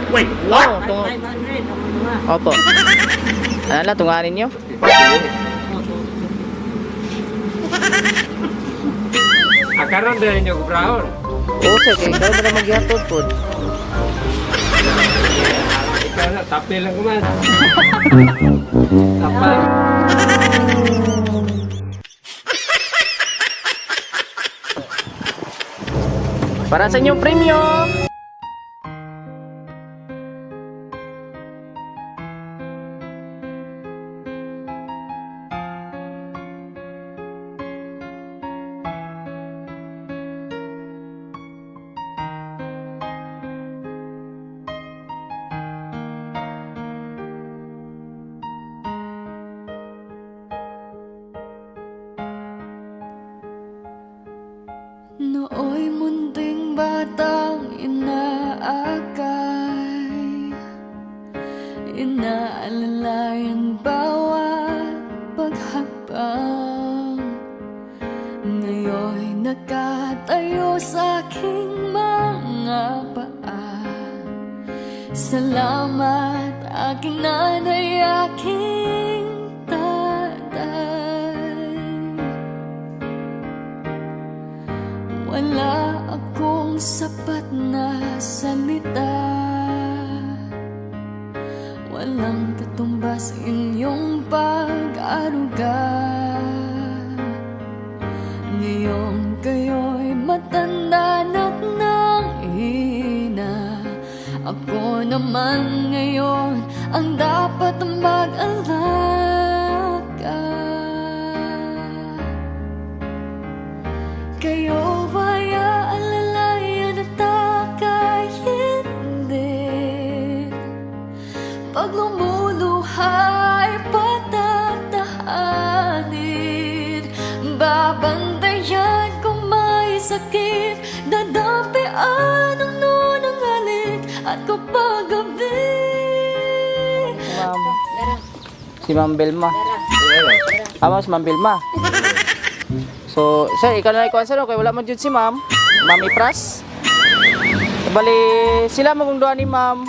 Wait, what? Oo, tungo. 500 ang mga. Opo. Ano lang, tunganin nyo? Ah, karon din ninyo kubrahon. Oo, sir, kay ikaw na lang maghihatod po. Ikaw na, tapil lang kuman. Tapal. Para sa inyong premyo! Nooy munting batang inaakay, inaalalayan bawat paghakbang. Ngayon'y nakatayo sa aking mga paa. Salamat, aking nanay, aking tatay. Wala akong sapat na salita. Walang katumbas inyong pag-aruga. Ngayong kayo'y matanda na't nanghina, ako naman ngayon ang dapat mag-alaga. Kayo ba'y aalalayan at aka'y hindi? Pag lumuluha ay patatahanin, babantayan kung may sakit, dadampian ang nunang halik. At kapag gabi Ma'am. Si Ma'am Belma. Ah, ma'am, si Ma'am Belma. So, sir, ikaw na lang ikuhan, sir. Okay, wala man dyan si Ma'am. Ma'am Ipras. Bali, sila magungduan ni Ma'am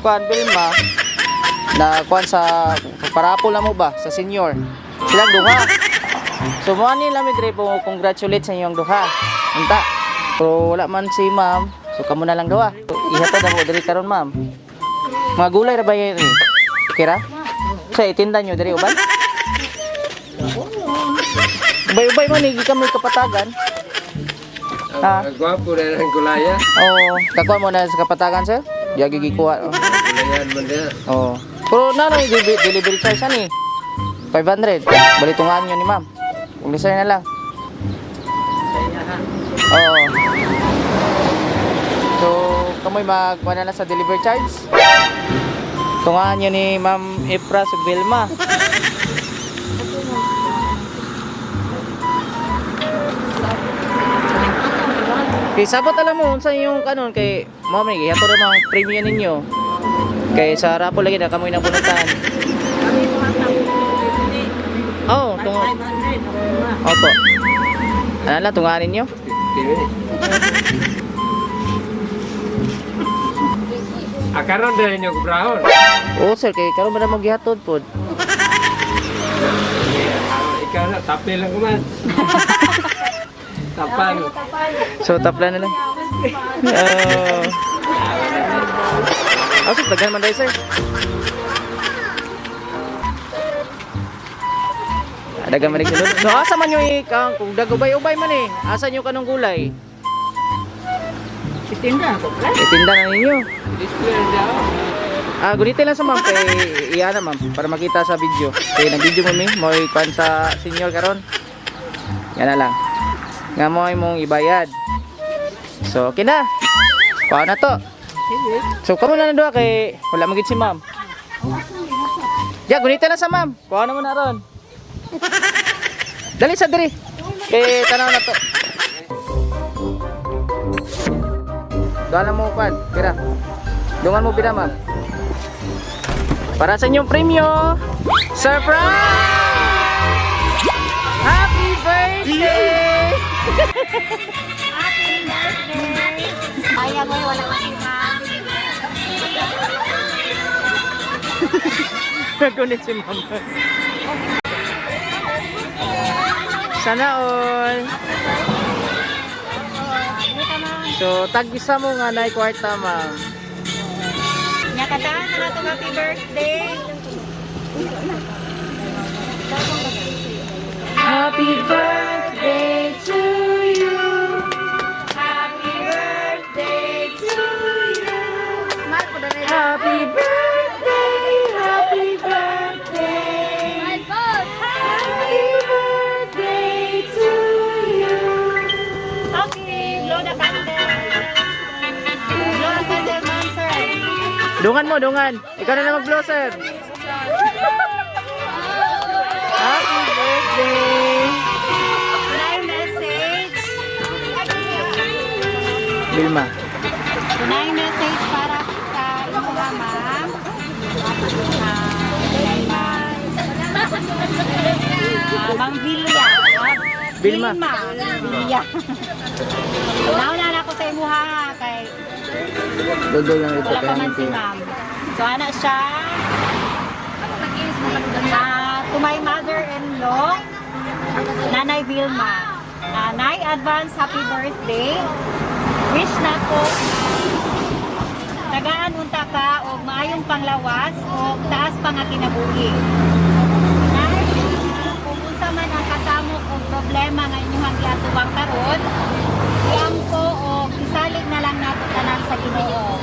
Kuan Belma na kuan sa parapol na mo ba sa senior. Silang duha. So, mo ani lang mi dre po congratulate sa inyong duha. Unta. Pero wala man si Ma'am. So, kamo na lang duha. So, ihatod na mo diri karon, Ma'am. Mga gulay ra ba yun eh? Kira? Sa itinda nyo diri uban? Ubay-ubay man eh, gikan mo kapatagan. Ha? Gwapo na ng gulaya. Oo, kakuha mo na sa kapatagan, sir? Yagi gikuha. Oh. Gulayan man niya. Oo. Pero na no, delivery charge ani. 500. Balitungan nyo ni ma'am. Kung na lang. Oo. So, kamoy magkuha na lang sa delivery charge. Tungaan nyo ni Ma'am Ifra sa Vilma. Kay sabot alam mo unsa yung kanon kay mao man gihatod ang mga premium ninyo. Kay sa rapo lagi na kamoy nabunutan. Kami mga tao, Oh, tungo. 500 ang mga. Opo. Ano lang tungaan ninyo? 50. Ah, karon din ninyo kubrahon. Oo sir, kay karon ba na mo gihatod pod? Ikaw na, tapil lang kuman. Tapal. So tapla na lang. Oh. Oh, sir, daghan man dahil, sir. Daghan man sulod. So asa man yung ikang kung dagubay-ubay man eh. Asa nyo kanong gulay? Itinda ako, pre. Itinda na ninyo. Display na daw. Ah, gunitin lang sa ma'am kay Iana ma'am para makita sa video. Kay nag-video mo mi, mo kuan sa senior karon. Yan na lang. Nga mo imong ibayad. So, okay na. Kuha na to. Sige. So, kamo na na duha kay wala magid si ma'am. Ya, gunitin lang sa ma'am. Kuha na mo na ron. Dali sa diri. Kay tanaw na to. Doon lang mo kuan, pira. Dungan mo pira, ma'am. Para sa inyong premyo. Surprise! Happy birthday! Kaya mo, wala ka. Nagunit si ma'am. Sana all. So, tag-isa mo nga na kwarta, ma'am. Nyakataan na nato, happy birthday. Happy birthday to you. Happy birthday to you. Happy birthday, happy birthday. Happy birthday to you. Okay, blow the candle. Blow the candle, ma'am, sir. Dungan mo, dungan. Ikaw na na mag-blow, sir. Happy birthday. Tunay message. Vilma. Tunay message para sa imo, ma'am. Kay ma'am. Ma'am Vilya. Vilma. Vilma. Vilya. Nauna na ako sa imuha kay Dodol lang ito. wala pa man si ma'am. So ana siya. To my mother-in-law, Nanay Vilma. Nay, advance happy birthday. Wish na ko tagaan unta ka og maayong panglawas o taas pa nga kinabuhi. Nay, kung unsa man ang kasamok og problema nga inyong giatuwang karon, iampo og isalig na lang nato tanan sa Ginoo.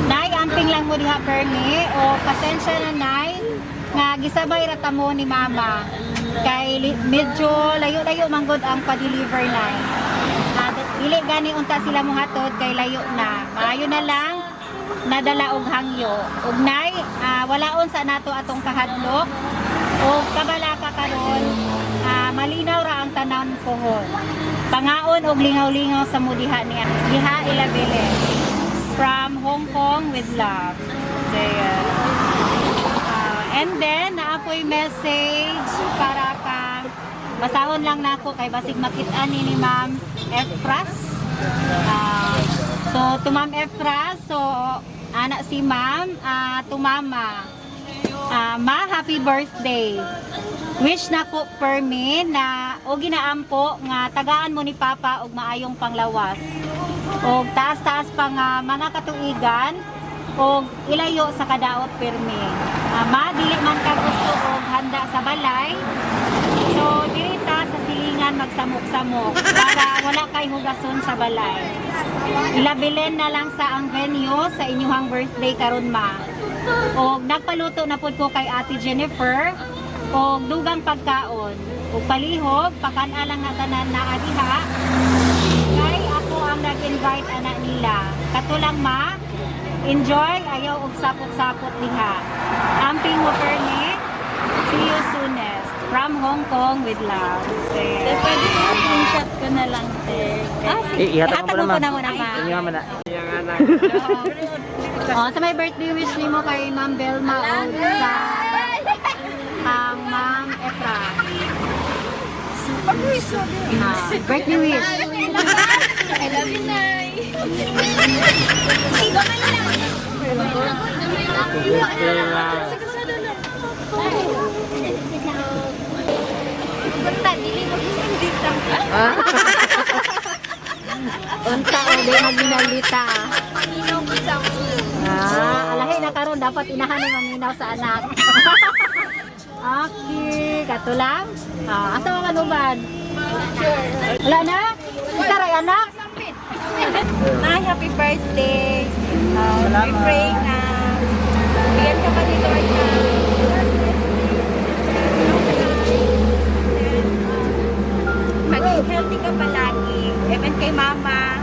Nay, amping lang mo diha permi o pasensya na, Nay, nga gisabay ra ta mo ni Mama. Kay medyo layo-layo manggod ang pa-deliver, Nay. Dili gani unta sila mohatod kay layo na. Maayo na lang nadala og hangyo. Ug Nay, walaon sa nato atong kahadlok o kabala ka karon, malinaw ra ang tanan pohon. Pangaon og lingaw-lingaw sa mudiha niya. Diha ilabele. From Hong Kong with love. So, and then, naapoy message para ka basahon lang nako kay basig makita ni Ma'am Efras. So, to Ma'am Efras, so, anak si Ma'am, to Mama. Ma, happy birthday. Wish na ko permi na o ginaampo nga tagaan mo ni Papa og maayong panglawas. Og taas-taas pa nga mga katuigan og ilayo sa kadaot pirmi. Ma, dili man ka gusto og handa sa balay. So diri ta sa silingan magsamok-samok para wala kay hugason sa balay. Ilabilin na lang sa ang venue sa inyuhang birthday karon, ma. Og nagpaluto na pud ko kay Ate Jennifer og dugang pagkaon. Og palihog, pakan-a lang na tanan na adiha. Kay ako ang nag-invite ana nila. Katulang ma, enjoy, ayaw og sapot-sapot diha. Amping mo permi, see you soonest. From Hong Kong with love. Te, pwede mo screenshot ko na lang, te. Ah, sige. Eh, ihatag mo Ihatag na, mo ma'am. na muna, ma'am. Inyo man na. Yang anak. Oh, sa may birthday wish nimo kay Ma'am Belma o sa ang Ma'am Efra. Birthday wish. I love you, Nay. Gamay lang. Gamay lang. Birthday lang. Punta, dili mo dito. Unta o di maginalita. Minaw ko sa ako. Alahi na karon dapat inahan ni maminaw sa anak. Okay, katulang. Asa mga kanuban? Wala na? Isa ray anak? Nay, happy birthday. We pray na bigyan ka pa ni Lord na maging healthy ka palagi. Even kay Mama.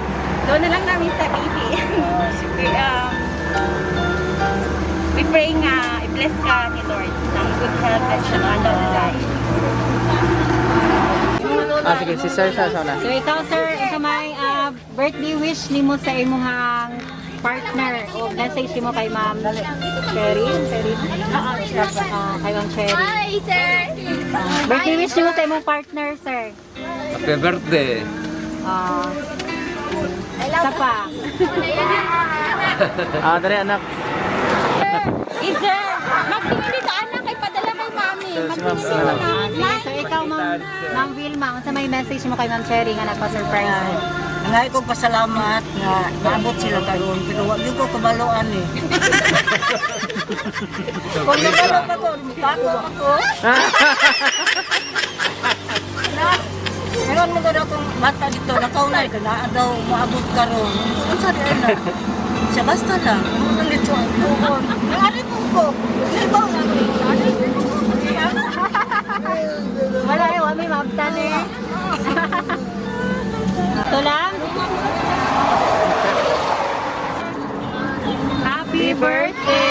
Doon na lang namin sabihin. We pray nga i-bless ka ni Lord ng good health at saka long life. Sige, si sir sa na. So ikaw, sir, sa may birthday wish nimo sa imuhang partner o message nimo kay Ma'am Cherry, Cherry? Kay Ma'am Cherry. Hi, sir. Birthday wish nimo sa imong partner, sir. Happy birthday. Isa pa. Dali anak. Sir, magtingin dito anak kay padala kay mami. Magtingin dito na. Sige, so ikaw, Ma'am, Ma'am Vilma, unsa may message mo kay Ma'am Cherry nga nagpa-surprise mo? Ngay ko pasalamat nga naabot sila karon pero wa gyud ko kabaloan eh. Kung nabalo pa ko, mutako pa ko. Meron mo gud akong bata dito, nakaunay ka na daw moabot karon. Unsa di na? Siya basta lang. Ano lang dito ang buon. Nangari po ko. Nibaw na ko. Wala eh, wala may maabtan eh. Ito lang. Happy birthday!